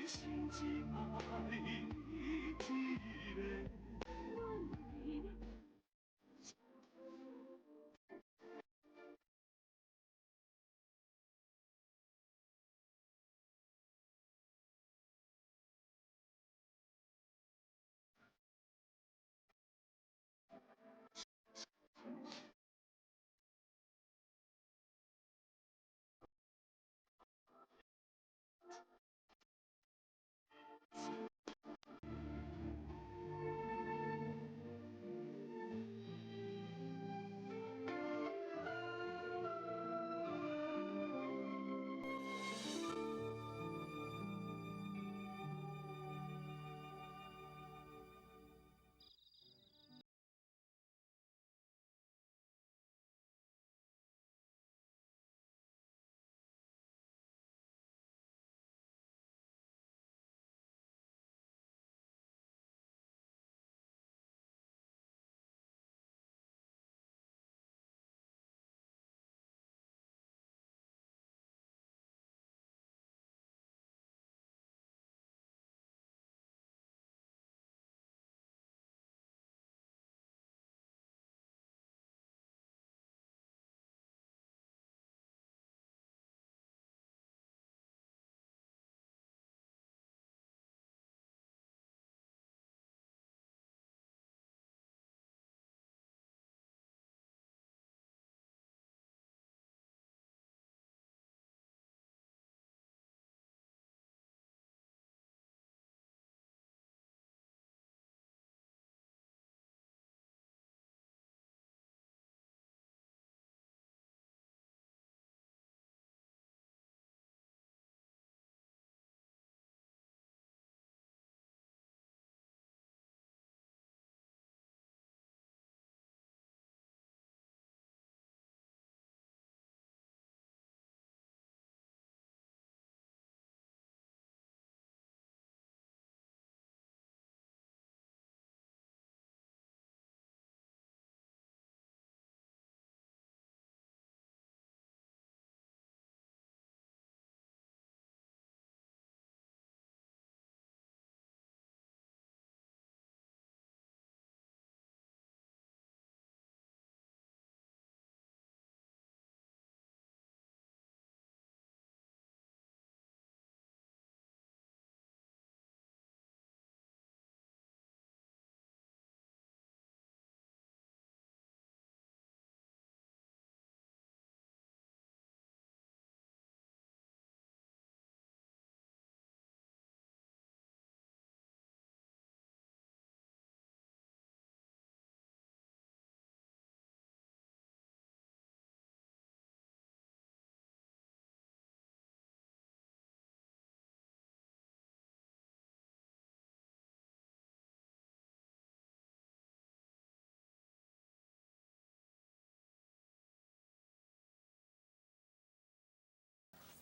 心只愛你一个。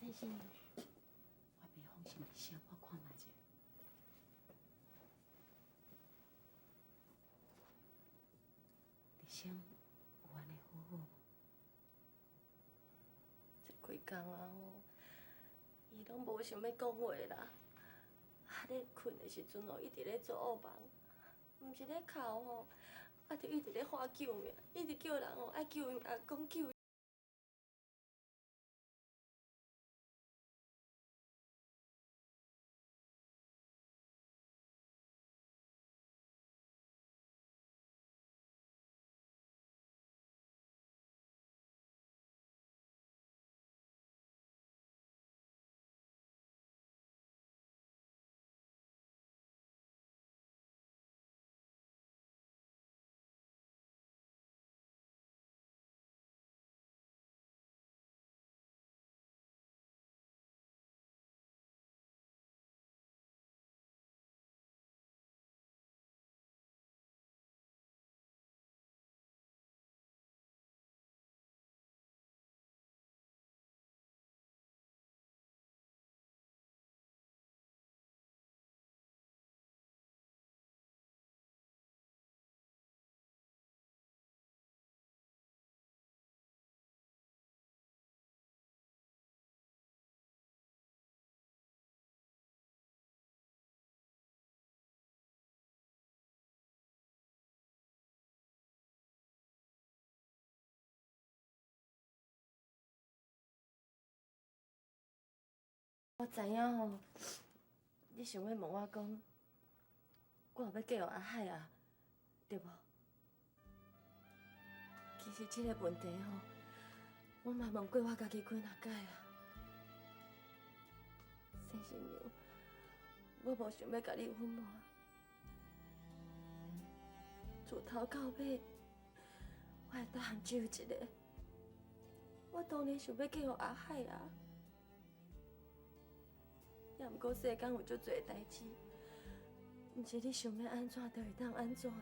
先生，我袂放心日生，我看覓者。日生有按呢好好無？這幾工啊吼，伊攏無想欲講話啦。啊，咧睏的時陣哦，一直咧做惡夢，毋是咧哭吼，啊，就一直咧喊救命，一直叫人吼愛救𪜶阿公救。我知影吼，你想欲問我講，我有欲嫁予阿海啊，對無？其實這个問題吼，我嘛問過我家己幾若擺啊。先生娘，我無想欲共你隱瞞，自頭到尾，我的答案只有一个，我當然想欲嫁予阿海啊。也毋過世間有足濟代誌，毋是你想欲按怎就會當按怎。阿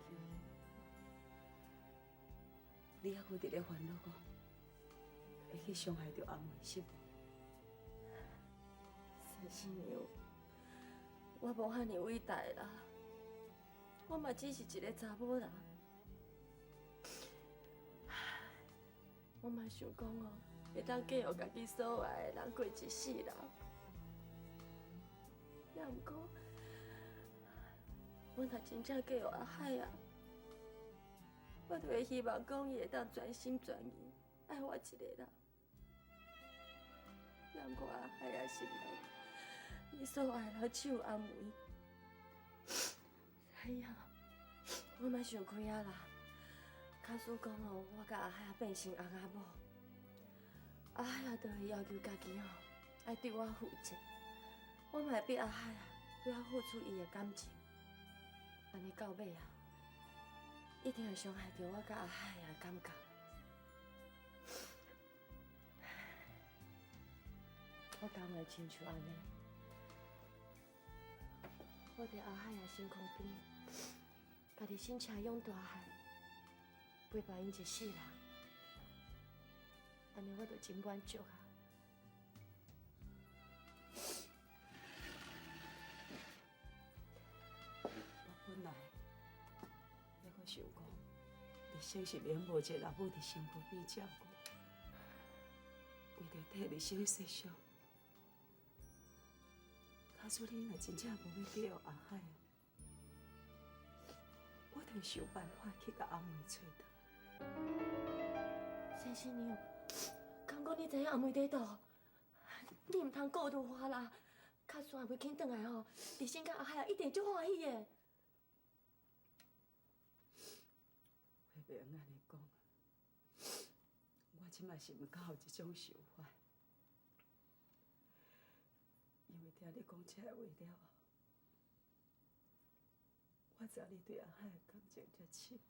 秋，你猶閣佇咧煩惱講，會去傷害著阿梅是無？先生娘，我無遐爾偉大啦，我嘛只是一个查某人。我嘛想講哦，會當嫁予家己所愛的人過一世人。也毋過，我若真正嫁予阿海啊，我就會希望講伊會當全心全意愛我一个人。也毋過阿海啊心內，伊所愛的人只有阿梅。哎呀，我莫想開啊啦！假使講哦，我佮阿海啊變成翁仔某，阿海啊就會要求家己吼，愛對我負責。我嘛會逼阿海啊對我付出伊的感情。按呢到尾啊，一定會傷害著我佮阿海的感覺。我甘會親像按呢，我佇阿海的身軀邊，家己身車養大漢，陪伴𪜶一世人，按呢我就真滿足啊！我本來猶閣想講，麗生是免無一个老母佇身軀邊照顧，為著替麗生設想，假使你若真正無欲嫁予阿海，我就會想辦法去共阿梅揣轉來。先生娘，敢講你知影阿梅佇佗？你毋通顧慮我啦！假使阿梅肯轉來吼，麗生佮阿海一定足歡喜的。話袂用按呢講，我這擺是毋敢有這種想法，因為聽你講這个話了後，我知你對阿海的感情遮深。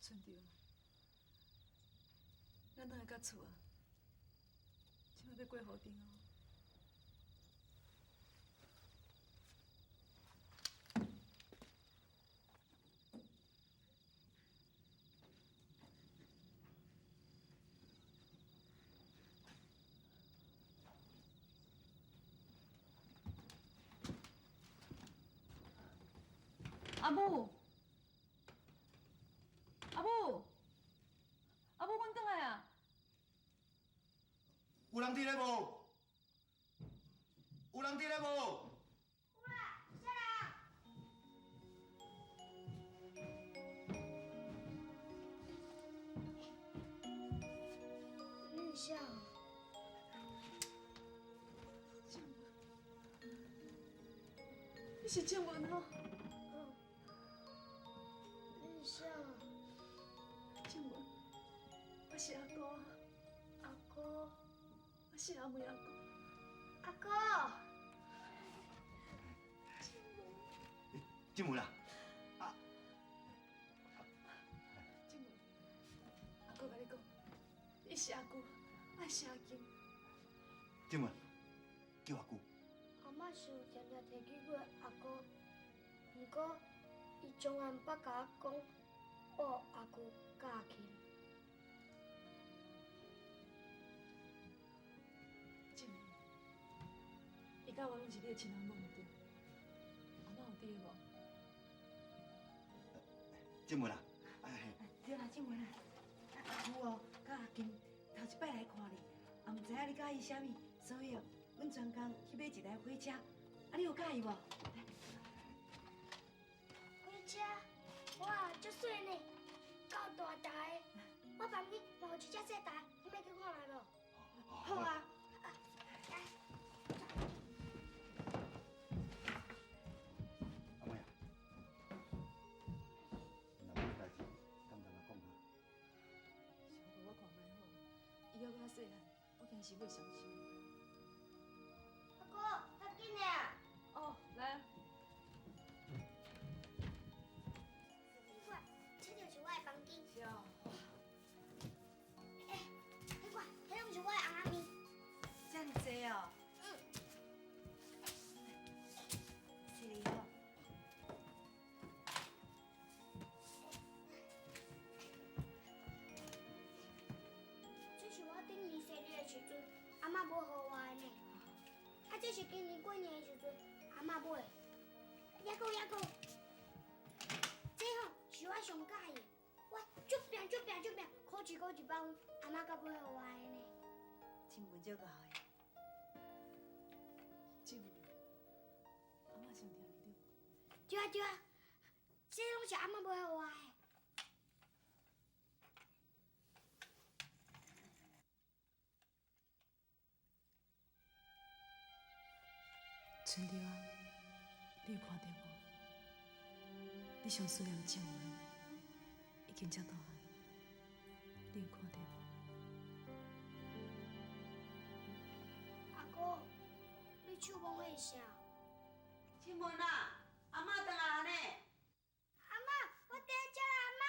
春潮，咱轉來到厝啊，這擺欲過雨燈哦。阿母，阿母，阿母，阮轉來啊！有人佇咧無？有人佇咧無？有啦，啥人？你是啥？正文，你是正文哦。你是啥？正文，我是阿姑啊。阿姑。我是阿妹阿姑。阿姑。正文啊，啊。正文，阿姑共你讲，伊是阿姑，爱是阿金。正文，叫阿姑。阿嬷是有定定提起过阿姑，毋过伊从来毋捌共我讲我阿舅佮阿琴。正文，伊佮我拢是你的亲翁某，对？阿嬷有佇咧无？正文啊，哎。对啦，正文啊，阿舅哦，佮阿金头一擺來看你，也毋知影你佮意啥物，所以哦，阮專工去買一台火車，啊，你有佮意無？火車，哇，足媠呢，夠大台的。我房間嘛有一隻細台，你欲去看覓無？好啊。來。阿妹啊，老母的代誌，敢毋通來講啊？上無我看覓好，伊猶閣較細漢，我驚是會傷心。阿姑，較緊的啊！哦，來啊。你看，這就是我的房間。是哦。欸，你看，彼攏是我的尪仔物。遮爾濟哦。嗯。是哩哦。這是我頂年生日的時陣，阿嬷買予我的呢。啊，這是今年過年的時陣，阿嬷買的。猶閣有，猶閣有，這吼是我上佮意的，我足拼足拼足拼，考試考100分，阿嬷才買予我的呢。正文足𠢕的。正文，阿嬷上疼你對無？對啊對啊，這攏是阿嬷買予我的。春潮啊，你有看著無？你上思念正文，已經這大漢，你有看著無？阿姑，你手摸彼是啥？正文啊，阿嬷轉來呢。阿嬷，我佇遮啦，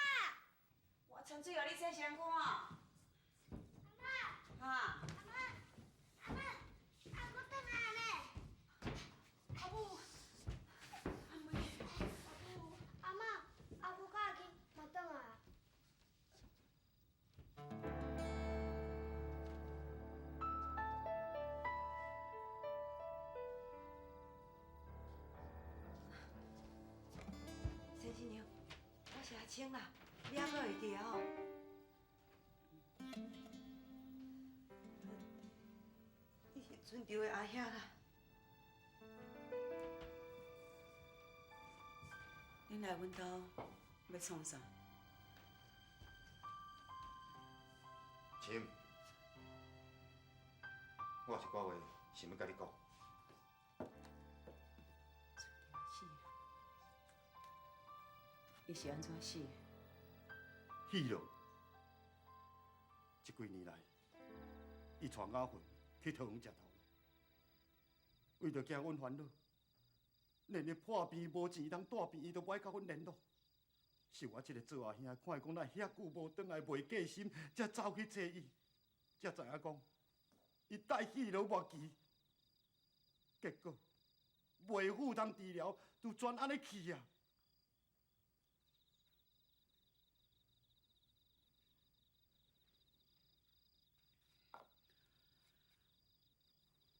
阿嬷。我穿水予你洗身軀哦。阿嬷。哈。阿嬷，阿嬷，阿姑轉來呢。阿母，阿妹，阿母。阿嬷，阿母佮阿金嘛轉來。先生娘，我是阿青啦，你猶閣會記得吼？你是春潮的阿兄啦。恁來阮兜欲創啥？琴，我有一寡話想欲佮你講。春潮死啊！伊是按怎死的？死咯！這幾年來，伊帶雅雲去桃園食頭路，為著驚阮煩惱，連咧破病無錢通帶病，伊都無愛佮阮聯絡。是我這个做阿兄看伊講咱遐久無轉來，袂過心，才走去揣伊，才知影講，伊帶去落末期，結果袂赴通治療，就全按呢去啊！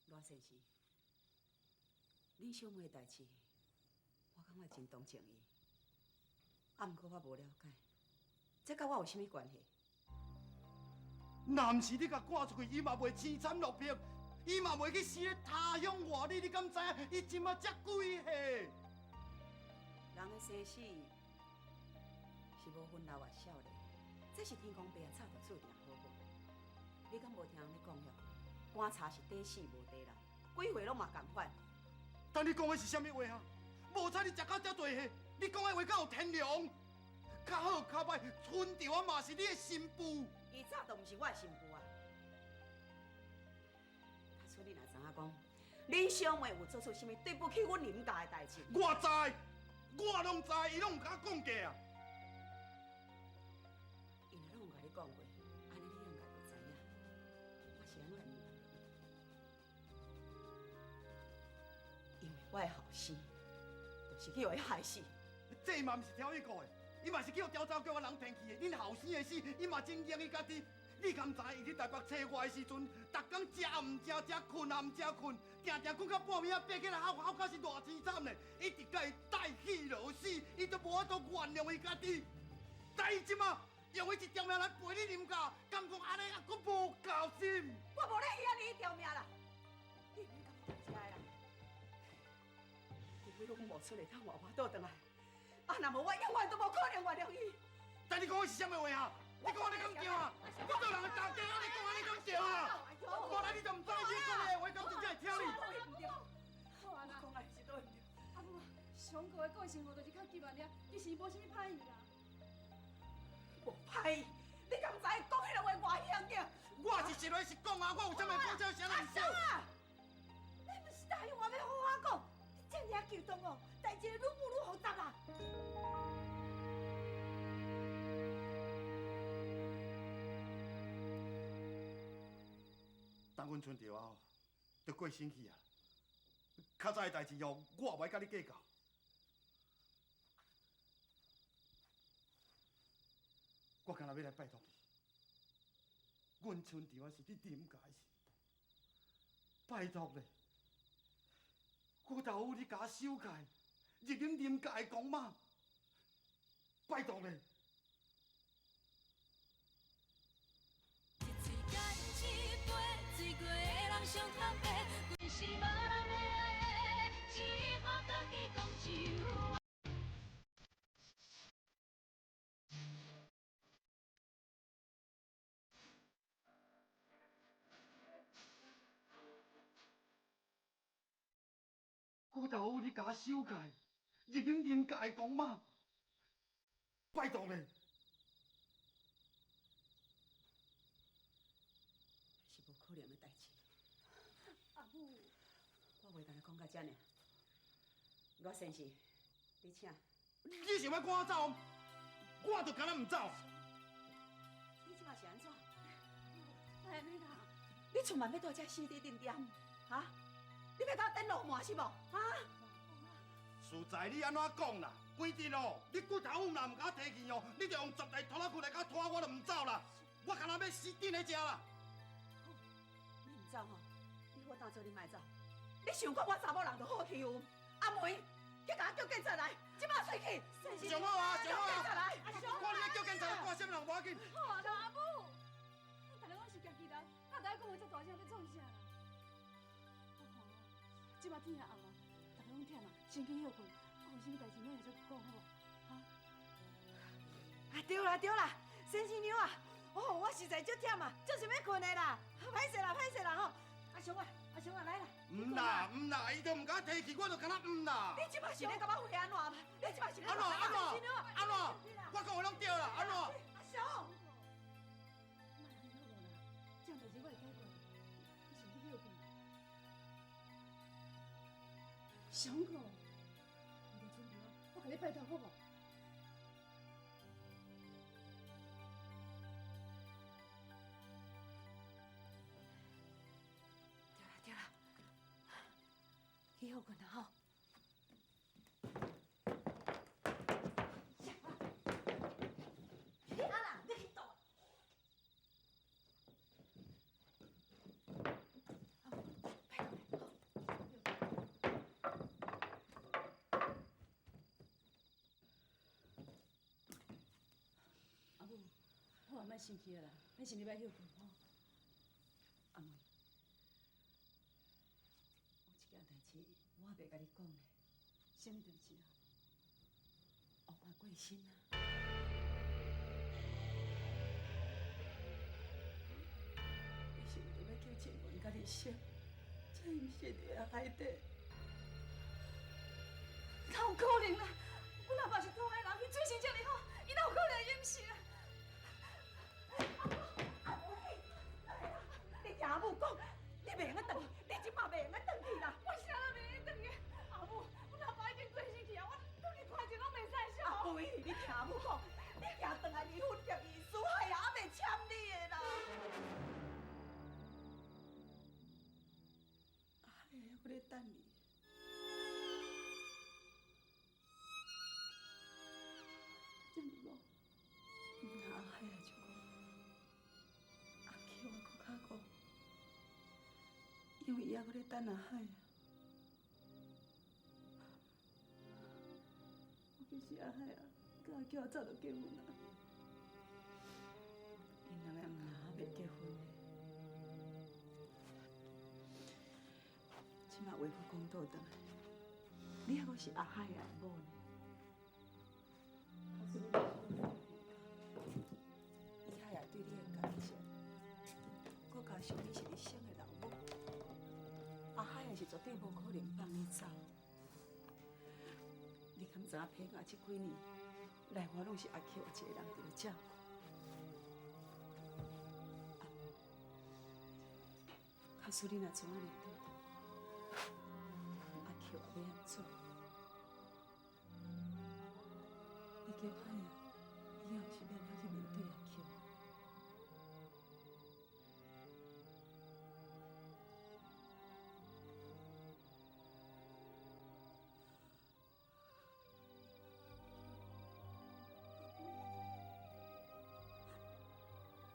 賴先生，恁小妹的代誌，我感覺真同情伊。啊，毋過我無了解，這佮我有啥物關係？若毋是你共趕出去，伊嘛袂凄慘落魄，伊嘛袂去死咧他鄉外里。你敢知影？伊這馬才幾歲？人的生死是無分老啊少年，這是天公伯啊早就注定好無？你敢無聽人咧講遐？棺柴是短死無短老，幾歲攏嘛仝款。但你講的是啥物話啊？無彩你食到遮濟歲，你講的話敢有天良？較好較歹，春潮啊嘛是你的新婦。伊早就毋是我的新婦啊！假使你若知影講，恁小妹有做出啥物對不起阮林家的代誌？我知，我攏知，伊攏毋敢講假啊！伊若攏有共你講過，按呢你應該就知影，我是按怎來原諒伊？因為我的後生，就是去予伊害死。這嘛毋是挑伊顧的，伊嘛是去予調查局的人騙去的。恁後生的死，伊嘛真認伊家己。你敢知伊去台北揣我的時陣，逐工食毋食食，睏也毋食睏，定定睏到半暝仔爬起來哭哭到是偌凄慘咧。一直共伊帶戲落死，伊都無法度原諒伊家己。但伊這馬用伊一條命來賠你林家，敢講按呢猶閣無夠心？我無咧稀罕你彼條命啦，你毋免共我講這个啦。除非阮某出來通活活倒轉來，啊，若無我永遠都無可能原諒伊。但你講的是啥物話啊？你講按呢敢對啊？你做人的大家，按呢講按呢敢對啊？原來你就毋知你講的話，敢真正會聽你？好啊啦，我講的是對毋對？阿母，上個的個性吼，就是較急啊爾，其實無啥物歹意啦。無歹意，你敢知講彼个話偌凶嘅？我是實話實講啊，我有啥物講這啥人阿叔啊，你毋是答應我欲好好講，你這爾激動哦，代誌愈舞愈複雜啦。等阮春潮啊，就過身去啊。較早的代誌哦，我也袂佮你計較。我干焦欲來拜託你，阮春潮啊是你林家的事，拜託咧，骨頭你共我收起來，入恁林家的公媽，拜託咧。骨頭你共我收起來，入恁林家的公媽，拜託咧。是無可能的代誌。阿母，我話干焦講到遮爾，賴先生，你請。你想欲趕我走？我就干焦毋走。你這馬是按怎？莫按呢啦！你出门欲蹛遮死伫阵踮，哈？你欲共我等落满是无？哈？实在你按怎講啦？规定哦，你骨頭若毋共我提去哦，你就用10台拖拉機來共我拖，我就毋走啦。我干焦欲死佇咧遮啦。好，你毋走吼，你好當做你莫走。你想講我查某人就好欺負？阿梅，去共我叫警察來，這馬隨去。上好啊，上好啊！叫警察來。看你欲叫警察來，看啥物人無要緊。好啊，阿母，咱逐个攏是家己人，哪知影講話這大聲欲創啥啦？我看哦，這馬天也暗啊，逐个攏忝啊，先去歇睏。啊，有啥物代誌，咱會使閣講好無？哈？啊對啦對啦，先生娘啊，哦，我實在足忝啊，足想欲睏的啦，歹勢啦歹勢啦吼。阿雄啊，阿雄啊，來啦！毋啦毋啦，伊都毋共我提去，我就敢若毋啦。你這馬是咧共我話按怎？你這馬是咧按怎按怎按怎？我講話攏對啦，按怎？阿雄，莫按呢好無啦？這項代誌我會解決，你先去歇睏。上哥，為著春潮，我共你拜託好無？歇睏啦吼。你啊啦，你去倒。阿母，拜託咧，阿母，好啊，莫生氣啊啦，咱先入來歇睏吼。阿妹，有一件代誌我猶袂共你講呢。啥物代誌啊？王爸過身啊！伊是為著欲救靜文佮你生，才淹死佇咧海底。哪有可能啦？阮阿爸是土的人，伊水性遮爾好，伊哪有可能淹死啊？你聽阿母講，你袂用得轉去，你這擺袂用得轉去啦。我啥都袂用轉去，阿母，阮阿爸已經過身去啊，我轉去看者攏袂使阿笑。妹，你聽阿母講，你行轉來離婚協議書，海啊，猶未簽你的啦。阿海猶閣咧等你。這爾戇，毋但阿海也就講，阿 Q 也閣較戇，因為伊猶閣咧等阿海啊。我其實阿海啊，佮阿 Q 也早就結婚啊，𪜶兩个毋若猶未結婚呢。這馬話閣講倒轉來，你猶閣是阿海的某呢？伊海也對你的感情，閣加上你是你生的老母，阿海也是絕對無可能放你走。你敢知影皮亞這幾年，內外攏是阿 Q 一個人佇咧照顧。假使你若怎按呢倒轉，阿 Q 也欲按怎？你叫海啊，以後是欲按怎去面對阿 Q？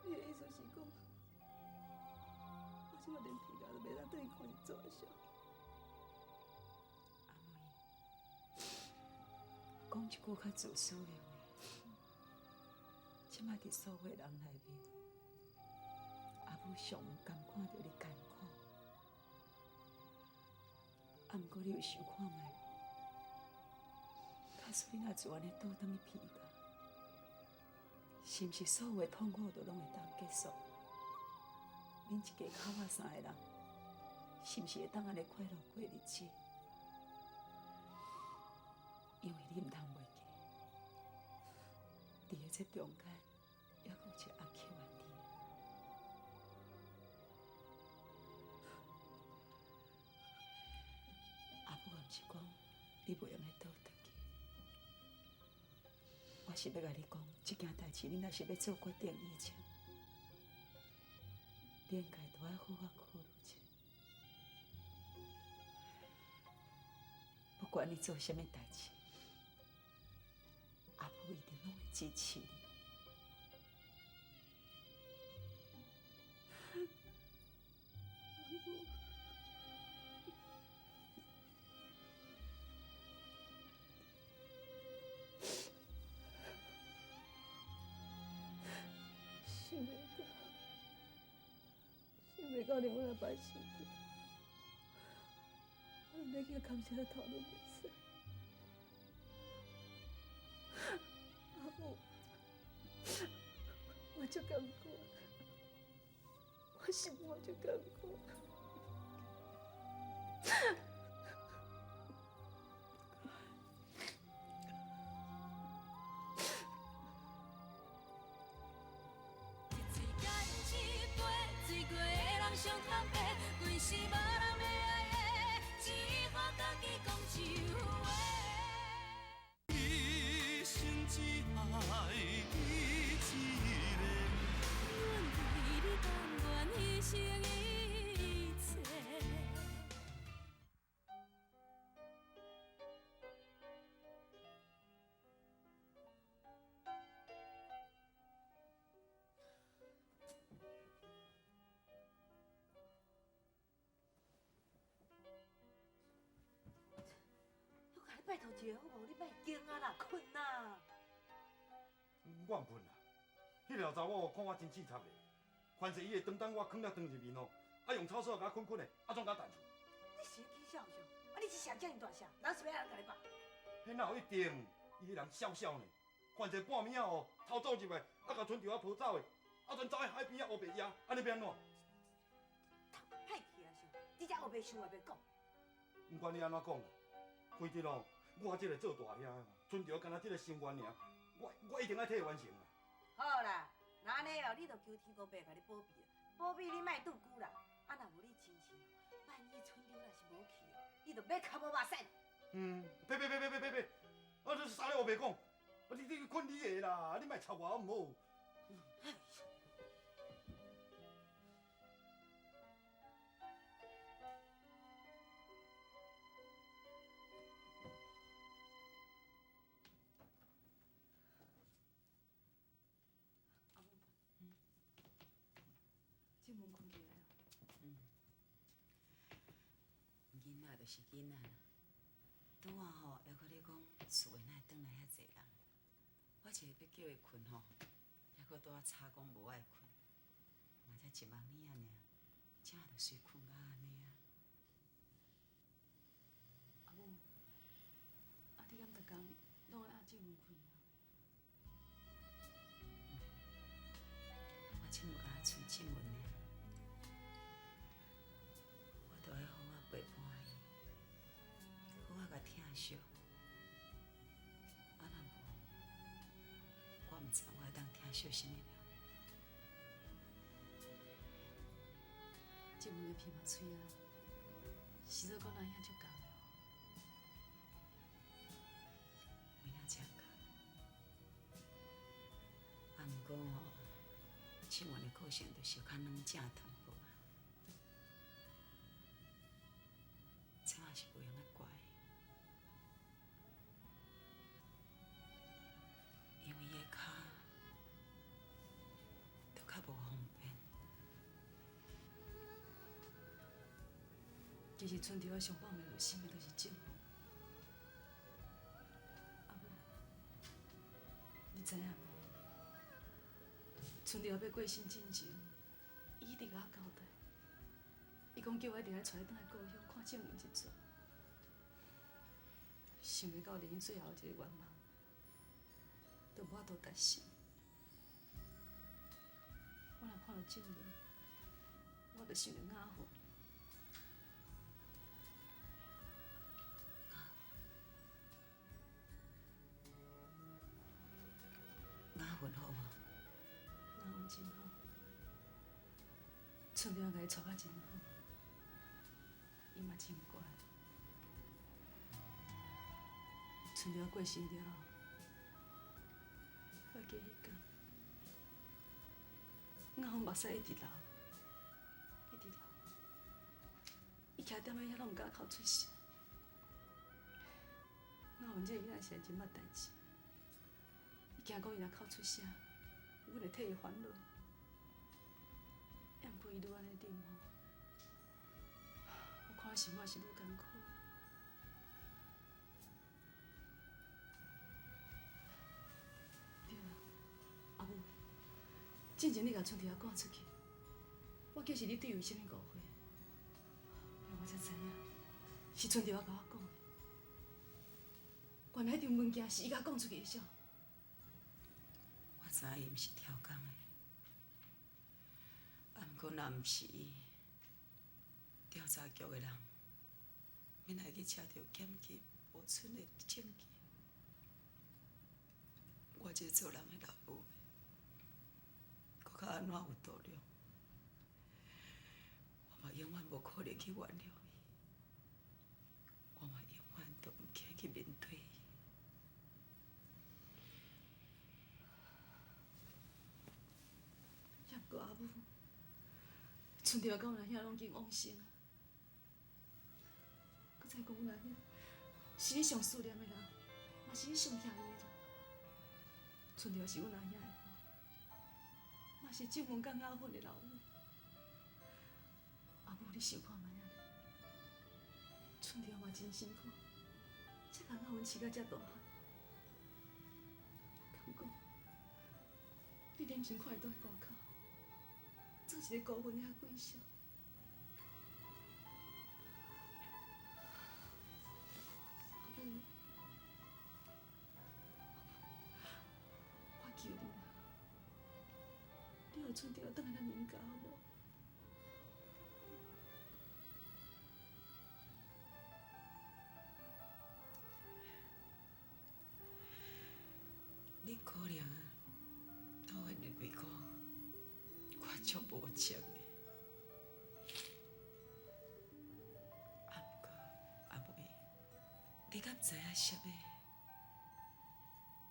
你的意思是講，我這擺連皮夾都袂當轉去看伊做啥？阿妹，講一句較自私的話，這擺佇所有的人內面，阿母上毋甘看著你艱苦。啊，毋過你有想看覓無？假使你若自按呢倒轉去皮夾，是毋是所有的痛苦都攏會當結束？恁一家口仔三個人，是毋是會當按呢快樂過日子？因為你毋通袂記，佇咧這中間，猶閣有一個阿 Q 仔佇。阿母也毋是講你袂用得倒轉去，我是欲共你講，這件代誌你若是欲做決定以前，你應該都愛好好考慮一下。不管你做啥物代誌，阿母一定攏會支持你。阿母，想袂到，想袂到連阮阿爸死去，我連欲去共砍一下頭都袂使。阿母，我足艱苦，我生活足艱苦。一喙干一杯，醉過的人上坦白，規世無人欲愛的，只好家己講一話。一生只愛你一个。阮為你甘願犧牲一切。拜託一下好無？你莫驚啊啦，睏啦。我毋睏啦，彼个老查某看我真刺插的，凡是伊会當當我囥了床入面吼，啊用草索共我睏睏的，啊總共我彈出。你是咧起笑啥？啊你這聲遮爾大聲，人是欲按怎共你放？彼哪有一定，伊彼人痟痟呢，凡是半暝仔哦，偷走入来，啊共春潮仔抱走的，啊全走去海边仔乌白压，按呢欲按怎？歹去啊想，你遮乌白想也袂讲。毋管你按怎讲啦，反正哦，我這个做大兄的，春潮敢若這个心愿爾，我一定愛替伊完成啦。好啦，若按呢哦，你就求天公伯共你保庇，保庇你莫拄久啦。啊，若無你親像，萬一春潮若是無去哦，你就欲哭無目屎。嗯，別別別別別別別，啊你啥咧烏白講？啊你你睏你的啦，你莫插我好毋好？阿母，這門睏起來啊？嗯，囡仔就是囡仔，拄仔吼，猶閣咧講厝的哪會轉來遐濟人，我一个欲叫伊睏吼，猶閣拄仔吵講無愛睏，嘛才一梦爾爾，這就隨睏甲按呢啊。阿母，啊你敢逐工攏愛阿這門睏啊？我這嘛敢若賰這門爾，我著愛好好陪伴伊，好好共疼惜。啊，若無，我毋知我會當疼惜啥物人。這門的鼻目喙仔，是做阮阿兄足仝的哦。有影真仝。啊，毋過吼，這門的個性就小可軟正淡薄仔，這嘛是袂用得怪伊，因為伊的跤都較無方便。其實春潮上放袂落心的，就是正門。阿母，你知影無？春潮欲過身進前，伊一直共我交代，伊講叫我一定愛帶伊轉來故鄉看正文一逝。想袂到連伊最後一個願望都無法度達成。我若看著正文，我就想著雅芬。雅芬好無？雅芬真好，春潮共伊娶甲真好，伊嘛真乖。春潮過身了後，我會記彼工，雅芬目屎一直流，一直流，伊徛踮咧遐攏毋敢哭出聲。雅芬這个囡仔實在真捌代誌，伊驚講伊若哭出聲，阮會替伊煩惱。毋過伊愈按呢忍吼，我看生活是愈艱苦。對啦，阿母，進前你共春潮仔趕出去，我記是你對伊有啥物誤會，後來我才知影，是春潮仔共我講的。原來彼張文件是伊共講出去的，我知影伊毋是超工的，啊，毋過若毋是伊，調查局的人，免來去車著檢舉無存的證據。我這做人的老母的，閣較按怎有度量？我嘛永遠無可能去原諒伊，我嘛永遠都毋肯去面對伊。抑毋過阿母，春潮佮阮阿兄攏已經往生啊。閣再講，阮阿兄是你上思念的人，嘛是你上疼伊的人。春潮是阮阿兄的某，嘛是正文佮雅芬的老母。阿母，你想看覓仔咧？春潮嘛真辛苦，才才共阿文饲到遮大汉。敢讲，你忍心看伊蹛伫外口，做一个孤魂野鬼啥？阿母，我求你啦，你予春蝶转来咱林家好无？你可能都会认为讲我足无情的，啊，毋过阿妹，你敢知影啥物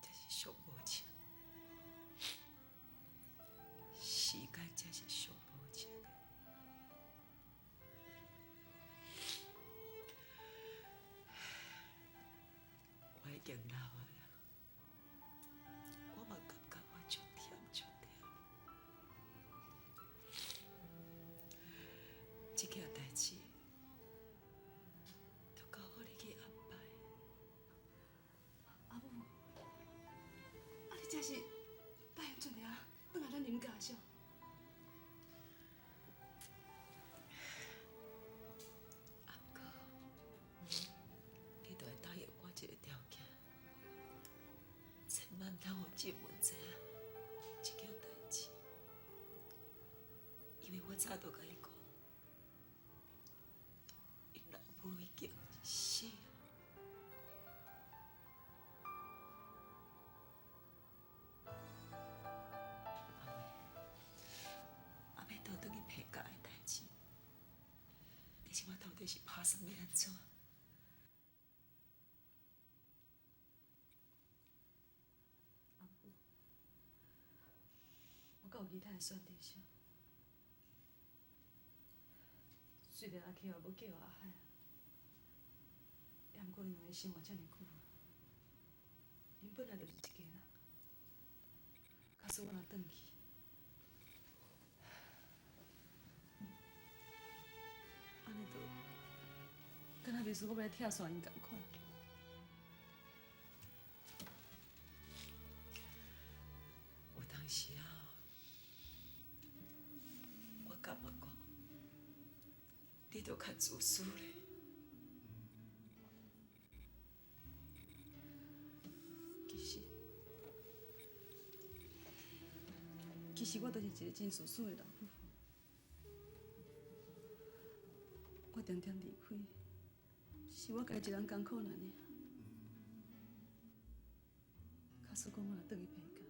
才是上无情？时间才是上无情的。我已经老啊啦，我嘛感觉我足忝足忝。这件代志，就交予你去安排。阿母，啊，你这是答应春蝶转来咱林家是？啊，毋过，你著会答应我一个条件，千万毋通予志文知影这件代志，因为我早就共伊讲，𪜶老母已经死啊。阿妹，阿妹倒转去彭家的代志，你这摆到底是拍算欲按怎？阿母，我阁有其他的选择啥？虽然阿菊无叫阿海，也毋过𪜶两个生活遮尔久，𪜶本来就是一家人。假使我若转去，按呢就敢若袂输我欲来拆散𪜶仝款。有当时啊，我感觉讲，你著较自私咧。其实我就是一个真自私的老母。我定定离开，是我家己一人艰苦难尔。假使讲我若转去彭家，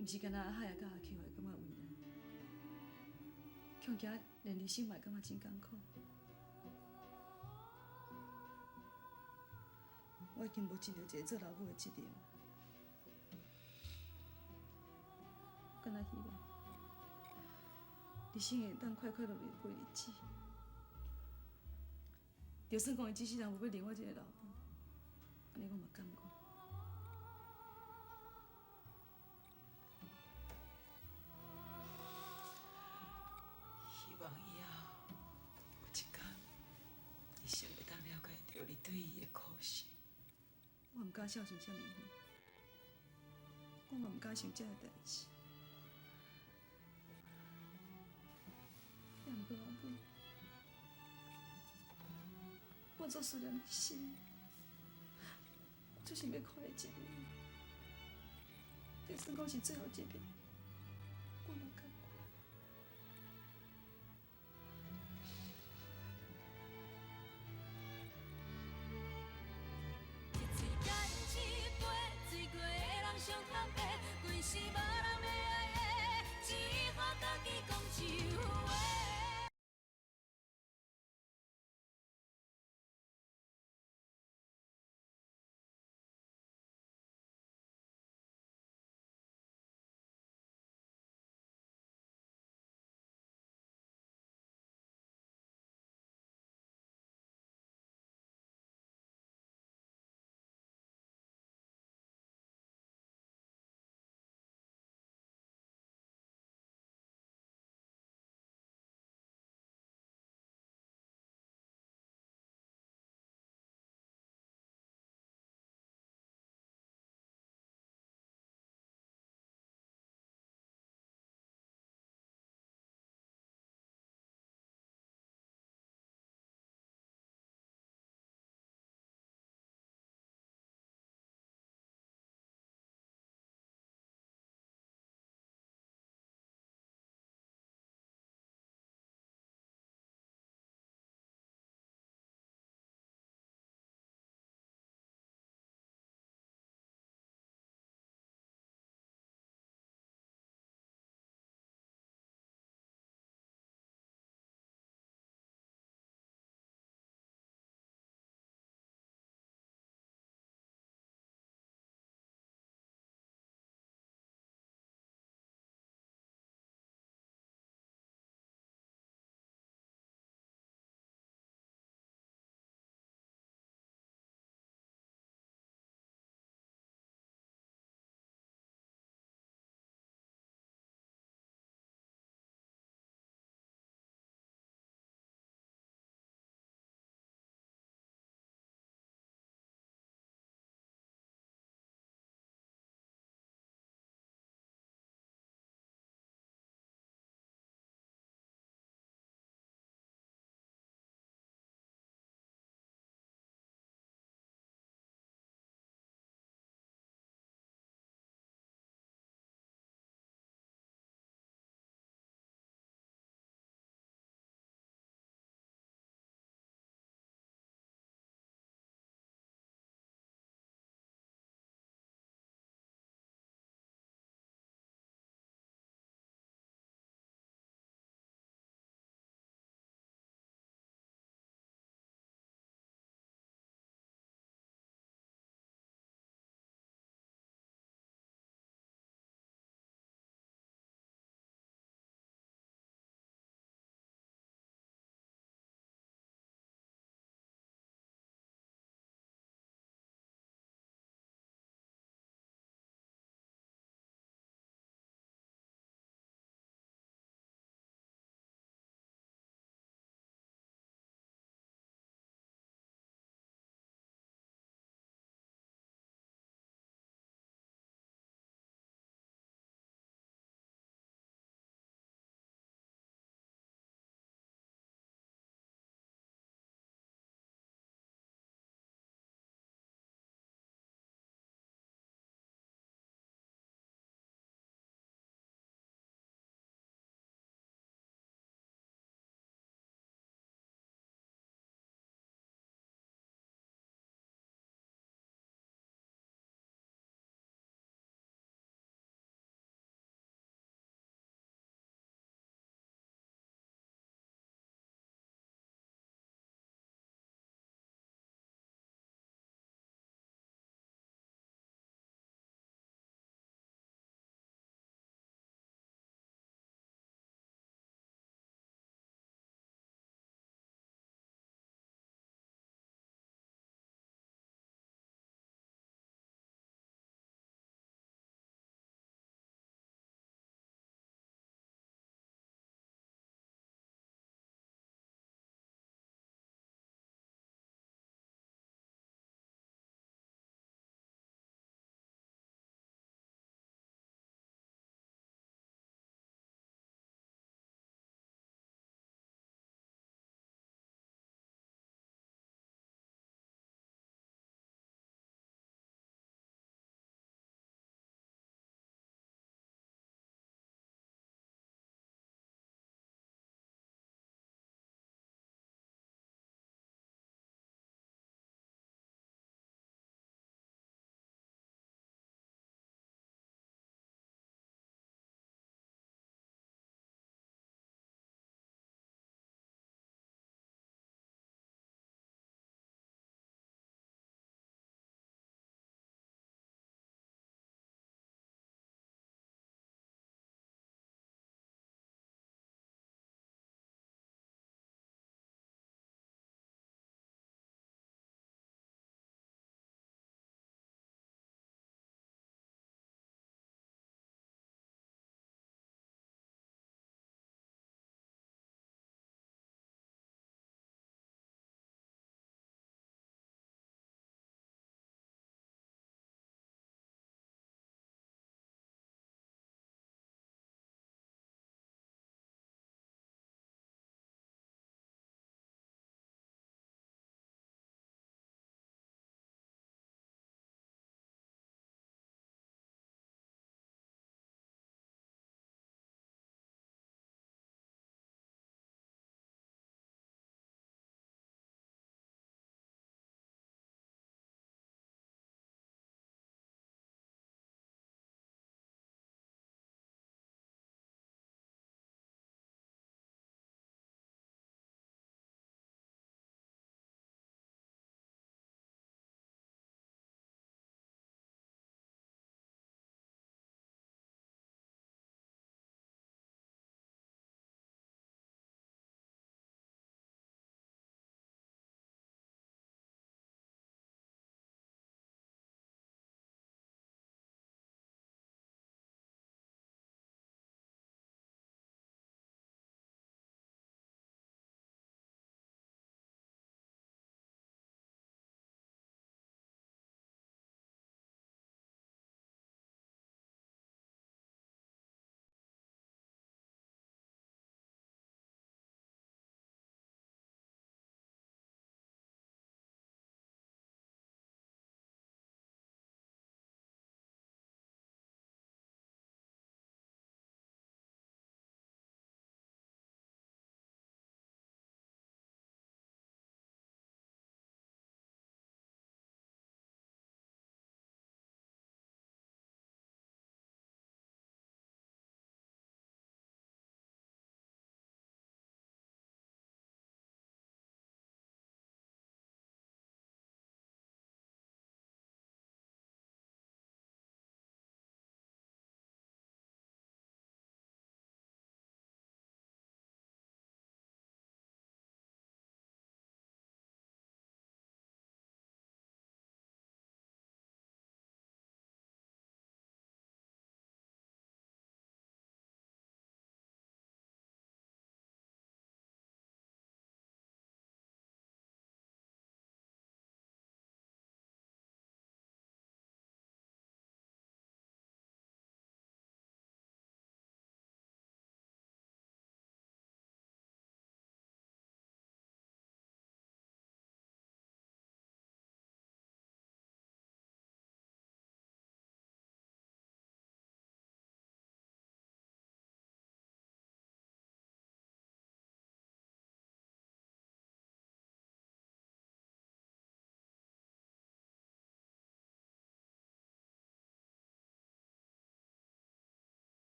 毋是干焦阿海啊佮阿菊会感觉为难，恐惊连日生嘛会感觉真艰苦。我已经无尽著一个做老母的责任。我敢若希望，日生会当快快乐乐过日子。就算讲伊这世人无欲认我这个老母，按呢我嘛甘愿。希望以后有一天，日生会当了解著你对伊的苦心。我毋敢孝顺遮尔远，我嘛毋敢想这个代志。也毋过阿母，我做思念的心，我就是欲看伊一面，就算讲是最后一面。